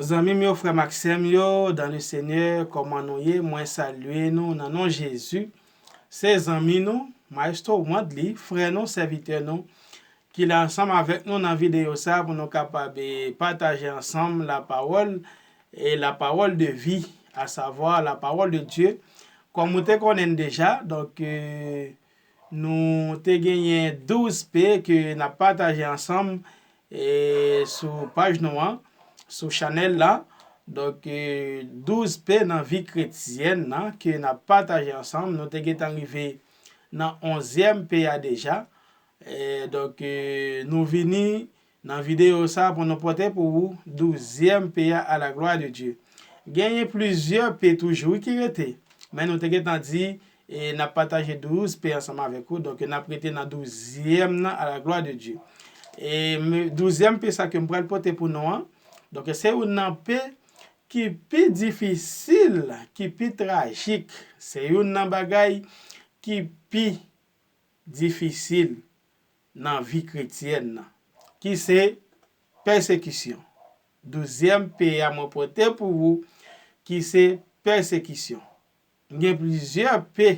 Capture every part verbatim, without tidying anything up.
Zanmi m yo, frè m ak sè m yo, dans le Seigneur, kòman nou ye? Mwen salye nou nan non Jezi. Se zanmi nou, Maestro Wandly, frè nou, sèvitè nou, ki la ansanm avèk nou nan videyo sa pou nou kapab, eh, pataje ansanm la parole et la parole de vie, à savoir la parole de Dieu. Kòm ou te konnen deja, donk, eh, nou te genyen douz P ke n ap pataje ansanm, eh, sou paj nou an, sou chanèl la. Donk, eh, douz P nan vi kretyèn nan ke n ap pataje ansanm. Nou te gentan rive nan onzyèm P a deja. Eh, donk, eh, nou vini nan videyo sa pou nou pote pou ou douzyèm P a, à la gloire de Dieu. Genyen plizyè P toujou ki rete, men nou te gentan di, eh, n ap pataje douz P ansanm avèk ou, donk n ap rete nan douzyèm nan, à la gloire de Dieu. E m, douzyèm P sa ke m pral pote pou nou an, donk se youn nan P ki pi difisil, ki pi trajik, se youn nan bagay ki pi difisil nan vi kretyèn nan, ki se pèsekisyon. Douzyèm P a mwen pote pou ou, ki se pèsekisyon. M gen plizyè P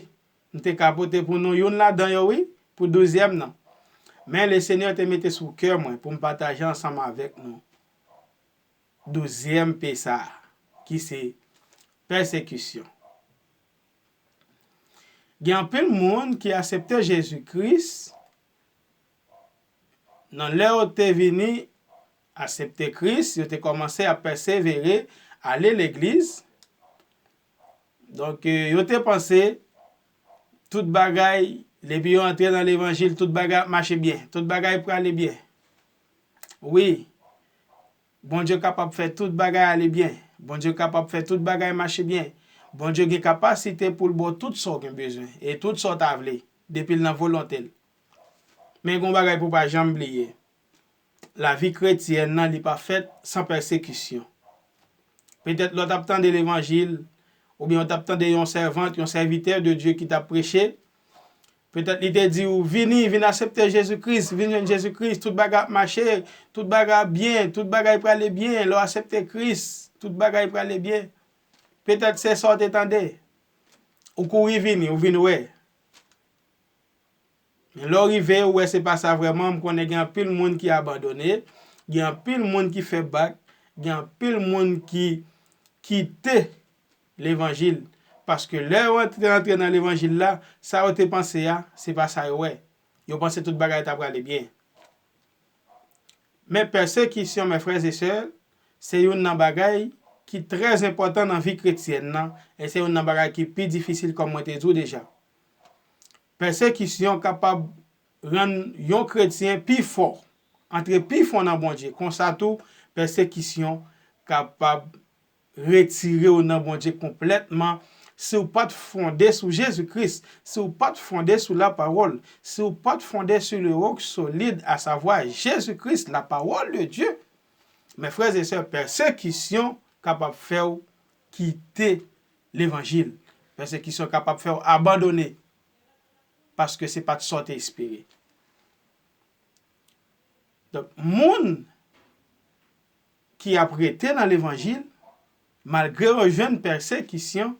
m te ka pote pou nou, youn ladan yo, wi, pou douzyèm nan. Men Lesenyè te mete sou kè mwen pou m pataje ansanm avèk nou douzyèm P sa a, ki se pèsekisyon. Gen anpil moun ki aksepte Jezi Kris, nan lè yo te vini aksepte Kris, yo te kòmanse ap pèsevere, ale legliz. Donk, eh, yo te panse tout bagay, depi yo antre nan levanjil, tout bagay ap mache byen, tout bagay prale byen. Wi, Bondye kapab fè tout bagay ale byen. Bondye kapab fè tout bagay mache byen. Bondye gen kapasite pou l ba w tout sa w gen bezwen e tout sa w ta vle, depi l nan volonte l. Men gen yon bagay pou w pa janm bliye. Lavi kretyèn nan, li pa fèt san pèsekisyon. Petèt lè w t ap tande levanjil, oubyen w t ap tande yon sèvant, yon sèvitè de Dye ki t ap preche, petèt li te di w, "Vini, vin aksepte Jezi Kris, vin jwenn Jezi Kris, tout bagay ap mache, tout bagay ap byen, tout bagay prale byen, lè w aksepte Kris, tout bagay prale byen." Petèt se sa w te tande. Ou kouri vini, ou vin wè. Men lè w rive, ou wè se pa sa vrèman, m konnen gen anpil moun ki abandone, gen anpil moun ki fè bak, gen anpil moun ki kite levanjil. Paske lè yo antre, antre nan levanjil la, sa yo te panse a, se pa sa yo wè. Yo panse tout bagay ta prale byen. Men pèsekisyon, mes frères et sœurs, se youn nan bagay ki trè enpòtan nan vi kretyèn nan, e se youn nan bagay ki pi difisil, kòm mwen te di w deja. Pèsekisyon kapab rann yon kretyen pi fò, antre pi fon nan Bondye. Konsa tou, pèsekisyon kapab retire w nan Bondye konplètman. Si w pa t fonde sou Jezi Kris, si w pa t fonde sou lapawòl, si w pa t fonde sur le roc solide, à savoir Jésus-Christ, la parole de Dieu, mes frères et sœurs, pèsekisyon kapab fè w kite levanjil. Pèsekisyon kapab fè w abandone, paske se pa t sa w te espere. Donk, moun ki ap rete nan levanjil, malgre yo jwenn pèsekisyon,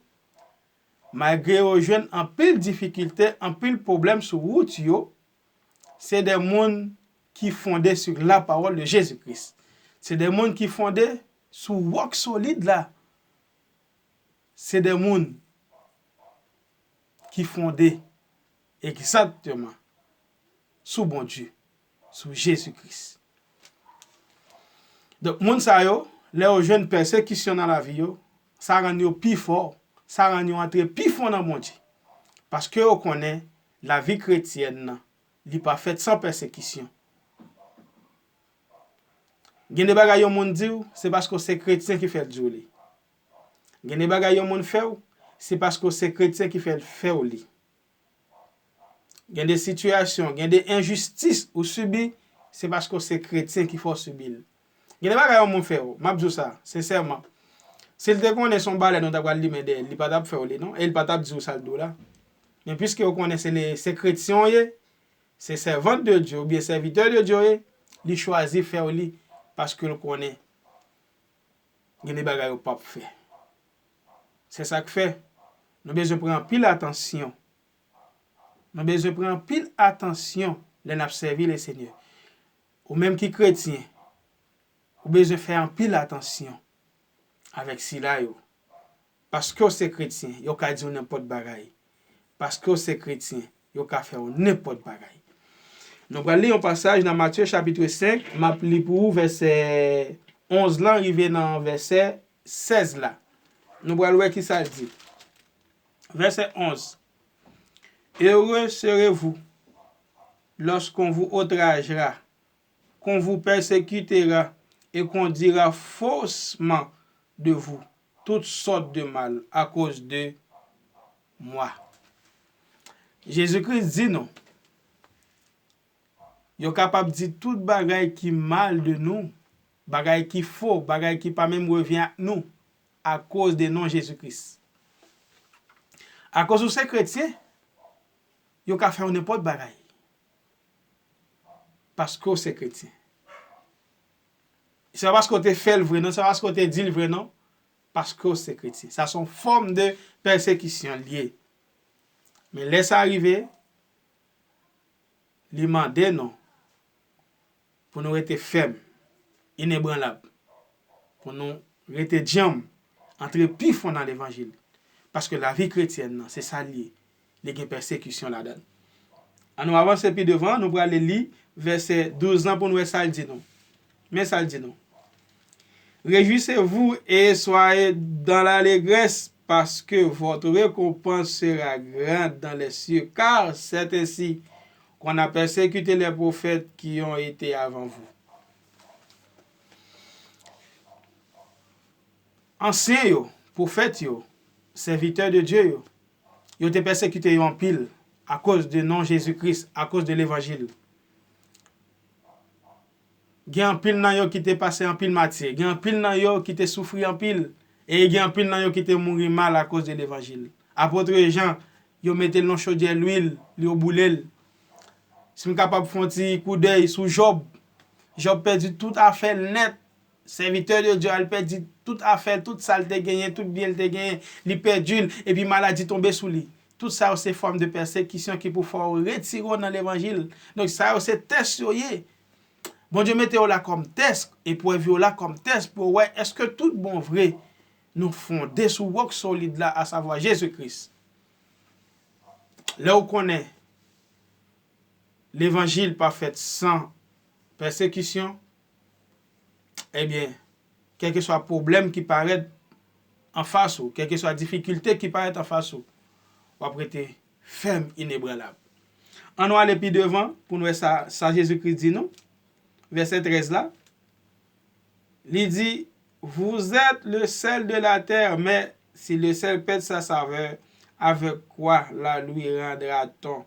malgre yo jwenn anpil difikilte, anpil pwoblèm sou wout yo, se de moun ki fonde sur la parole de Jésus-Christ. Se de moun ki fonde sou wòk solid la. Se de moun ki fonde egzakteman sou Bondye, sou Jezi Kris. Donk, moun sa yo, lè yo jwenn pèsekisyon nan lavi yo, sa rann yo pi fò, sa rann yo antre pi fon nan Bondye. Paske yo konnen lavi kretyèn nan, li pa fèt san pèsekisyon. Gen de bagay yon moun di w, se paske w se kretyen ki fè l di w li. Gen de bagay yon moun fè w, se paske w se kretyen ki fè l fè w li. Gen de sitiyasyon, gen de enjistis ou sibi, se paske w se kretyen ki fè w sibi l. Gen de bagay yon moun fè w, m ap di w sa, sensèman. Si l te konnen se yon balèn ou ta pral limen dèyè l, li pa t ap fè w li non, e li pa t ap di w sa l di w la. Men piske w konnen se le, se kretyen w ye, se sèvant de Dye oubyen sèvitè de Dye w ye, li chwazi fè w li paske l konnen gen de bagay ou p ap fè. Se sa k fè, nou bezwen pran anpil atansyon. Nou bezwen pran anpil atansyon lè n ap sèvi Lesenyè. Ou menm ki kretyen, ou bezwen fè anpil atansyon avèk sila yo. Paske w se kretyen, yo ka di w nenpòt bagay. Paske w se kretyen, yo ka fè w nenpòt bagay. Nou pral li yon pasaj nan Matye chapit senk, m ap li pou ou vèsè onz lan rive nan vèsè sèz la. Nou pral wè ki sa l di. Vèsè onz. Heureux serez-vous lorsqu'on vous outragera, qu'on vous persécutera et qu'on dira faussement de vous toutes sortes de mal à cause de moi. Jezikri di nou, yo kapab di tout bagay ki mal de nou, bagay ki fo, bagay ki pa menm revyen ak nou, akoz de non Jezikri. Akoz ou se kretyen, yo ka fè w nenpòt bagay. Paske w se kretyen. Se pa paske w te fè l vre, non. Se pa paske w te di l vre, non. Paske w se kretyen. Sa se yon fòm de pèsekisyon l ye. Men lè sa rive, li mande nou pou nou rete fèm, inebranlab, pou nou rete djanm, antre pi fon nan levanjil. Paske lavi kretyèn nan, se sa l ye. Li gen pèsekisyon ladan l. An nou avanse pi devan, nou prale li vèsè douz lan pou nou wè sa l di nou. Men sa l di nou. Réjouissez-vous et soyez dans l'allégresse, parce que votre récompense sera grande dans les cieux, car c'est ainsi qu'on a persécuté les prophètes qui ont été avant vous. Ansyen yo, pwofèt yo, sèvitè de Dye yo, yo te pèsekite yo anpil akoz de non Jezikri, akoz de levanjil. Gen anpil nan yo ki te pase anpil mati, gen anpil nan yo ki te soufri anpil, e gen anpil nan yo ki te mouri mal akoz de levanjil. Apot Jan, yo mete l nan chodyè lwil, yo boule l. Si m kapab fè yon ti koudèy sou Jòb, Jòb pèdi tout afè l nèt. Sèvitè de Dye a, li pèdi tout afè l, tout sa l te genyen, tout byen l te genyen, li pèdi l, epi maladi tonbe sou li. Tout sa yo se fòm de pèsekisyon ki pou fè w retire w nan levanjil. Donk, sa yo se tès yo ye. Bondye mete yo la kòm tès, eprèv yo la kòm tès pou yo wè èske tout bon vre nou fonde sou wòk solid la, asavwa Jezikri. Lè w konnen levanjil pa fèt san pèsekisyon, ebyen, kèlkeswa pwoblèm ki parèt anfas ou, kèlkeswa difikilte ki parèt anfas ou, w ap rete fèm, inebranlab. An nou ale pi devan pou n wè sa, sa Jezikri di nou. Vèsè trèz la, li di, Vous êtes le sel de la terre, mais si le sel perd sa saveur, avec quoi la lui rendra-t-on?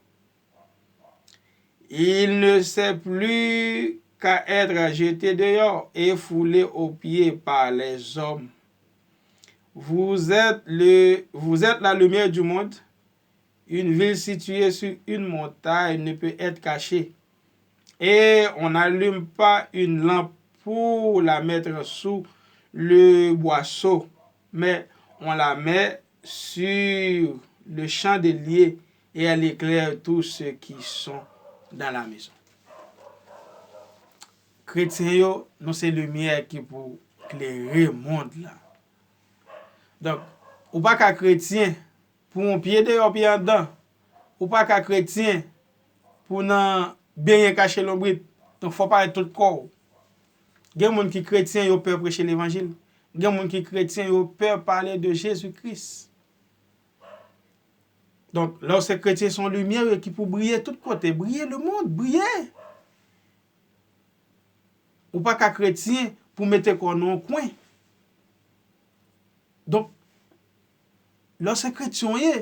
Il ne sert plus qu'à être jeté dehors et foulé aux pieds par les hommes. Vous êtes le, vous êtes la lumière du monde. Une ville située sur une montagne ne peut être cachée. Et on n'allume pas une lampe pour la mettre sous le boisseau, mais on la met sur le chandelier et elle éclaire tous ceux qui sont dans la maison. Kretyen yo, nou se limyè ki pou klere mond la. Donk, ou pa ka kretyen pou yon pye deyò, pye anndan. Ou pa ka kretyen pou nan benyen kache lonbrit. Donk, fò w parèt tout kò w. Gen moun ki kretyen, yo pè preche levanjil. Gen moun ki kretyen, yo pè pale de Jezi Kris. Donk, lè w se kretyen, se yon limyè ki pou briye tout kote. Briye lemonn, briye. Ou pa ka kretyen pou mete kò w nan yon kwen. Donk, lè w se kretyen w ye,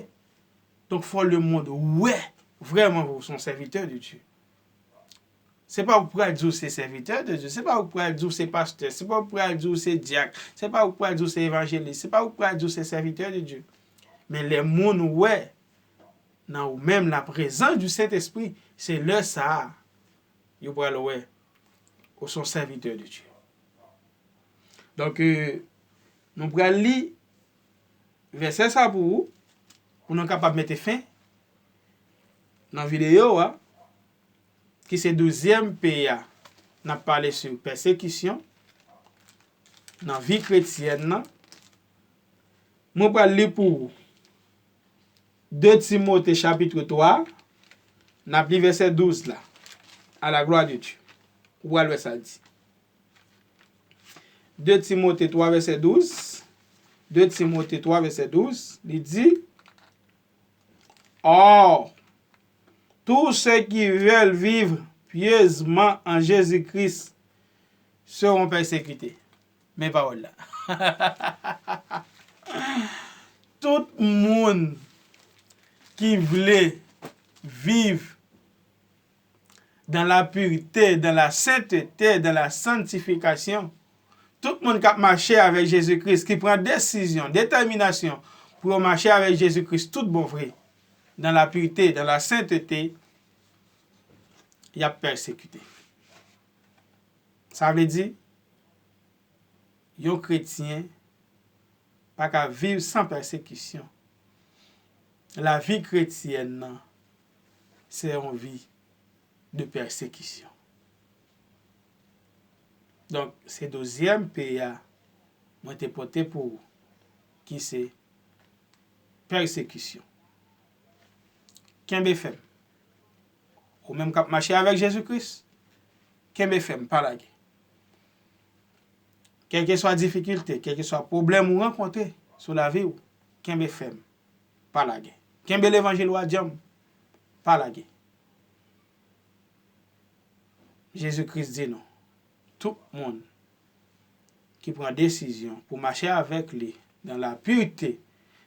donk fò lemonn wè vrèman vre w se yon sèvitè de Dye. Se pa ou k pral di w se sèvitè de Dye, se pa ou k pral di w se pastè, se pa ou k pral di w se dyak, se pa ou k pral di w se evanjelis, se pa ou k pral di w se sèvitè de Dye. Men lè moun wè nan ou menm la prezans di Sentespri, se lè sa a yo pral wè ou se yon sèvitè de Dye. Donk, euh, Nou pral li vèsè sa pou ou, pou nou kapab mete fen nan videyo a, ki se douzyèm P a. N ap pale sou pèsekisyon nan vi kretyèn nan. Mwen pral li pou ou de Timote chapit twa, n ap li vèsè douz la. À la gloire de Dieu. Ou pral wè sa l di. De Timote twa vèsè douz. De Timote twa vèsè douz, li di, Or, tous ceux qui veulent vivre pieusement en Jésus-Christ seront persécutés. Men pawòl la. Tout moun ki vle viv dans la pureté, dans la sainteté, dans la sanctification. Tout moun k ap mache avèk Jezi Kris, ki pran desizyon, detèminasyon pou yo mache avèk Jezi Kris tout bon vre, dans la pureté, dans la sainteté, y ap pèsekite. Sa vle di, yon kretyen pa ka viv san pèsekisyon. Lavi kretyèn nan, se yon vi de pèsekisyon. Donk, se douzyèm P a mwen te pote pou ou, ki se pèsekisyon. Kenbe fèm. Ou menm k ap mache avèk Jezi Kris, kenbe fèm, pa lage. Kèlkeswa difikilte, kèlkeswa pwoblèm ou rankontre sou lavi w, kenbe fèm, pa lage. Kenbe levanjil ou a djanm, pa lage. Jezi Kris di nou, tout moun ki pran desizyon pou mache avèk li dans la pureté,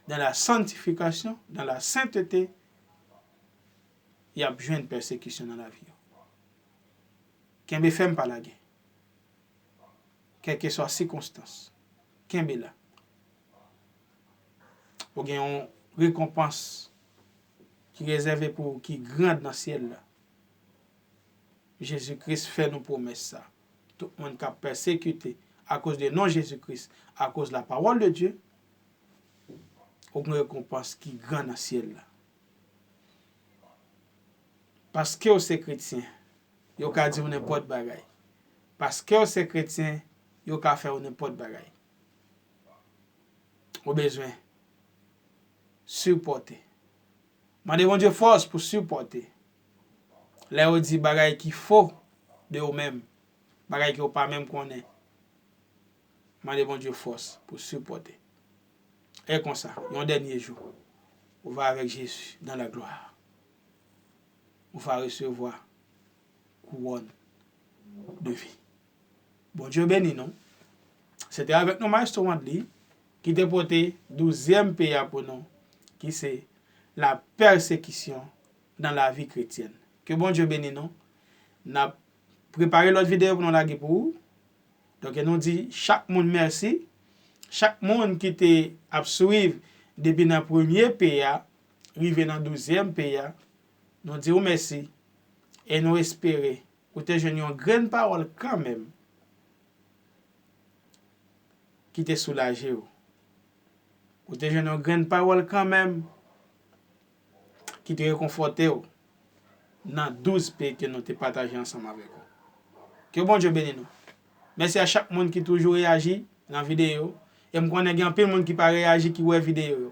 dans la sanctification, dans la sainteté, y ap jwenn pèsekisyon nan lavi yo. Kenbe fèm, pa lage. Kèlkeswa sikonstans, kenbe la. Ou gen yon rekonpans ki rezève pou ou ki gran nan syèl la. Jezi Kris fè nou pwomès sa. Tout moun k ap pèsekite akoz de non Jezi Kris, akoz la parole de Dieu, ou gen rekonpans ki gran nan syèl la. Paske w se kretyen, yo ka di w nenpòt bagay. Paske w se kretyen, yo ka fè w nenpòt bagay. Ou bezwen sipòte. Mande Bondye fòs pou sipòte. Lè yo di bagay ki fo de ou menm, bagay ke w pa menm konnen, mande Bondye fòs pou sipòte. E konsa, yon dènye jou, ou va avèk Jezi dans la gloire. Ou va resevwa kouwòn de vi. Bondye beni nou. Se te avèk nou Maestro Wandly ki te pote douzyèm P a pou nou, ki se la pèsekisyon dans la vie chrétienne. Ke Bondye beni nou. N ap prepare lòt videyo pou nou lage pou ou. Donk, nou di chak moun mèsi. Chak moun ki te ap swiv depi nan premye P a rive nan douzyèm P a, nou di w mèsi. E nou espere ou te jwenn yon grenn pawòl kanmenm ki te soulaje w. Ou te jwenn yon grenn pawòl kanmenm ki te rekonfòte w nan douz P ke nou te pataje ansanm avèk ou. Ke Bondye beni nou. Mèsi a chak moun ki toujou reyaji nan videyo. E m konnen gen anpil moun ki pa reyaji, ki wè videyo yo.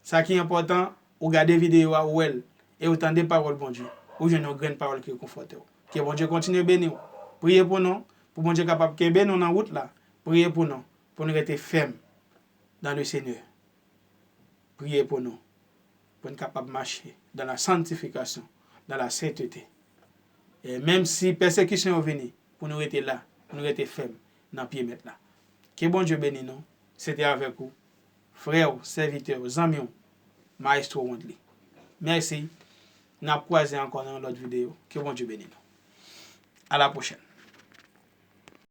Sa ki enpòtan, ou gade videyo a, ou wè l, e ou tande pawòl Bondye. Ou jwenn yon grenn pawòl ki rekonfòte w. Ke Bondye kontinye beni w. Priye pou nou, pou Bondye kapab kenbe nou nan wout la. Priye pou nou, pou nou rete fèm dans le Seigneur. Priye pou nou, pou n kapab mache dans la sanctification, dans la sainteté. E menm si pèsekisyon yo vini, pou nou rete la, pou nou rete fèm nan pye Mèt la. Ke Bondye beni nou. Se te avèk ou, frè w, sèvitè w, zanmi w, Maestro Wandly. Mèsi. N ap kwaze ankò nan yon lòt videyo. Ke Bondye beni nou. À la prochaine.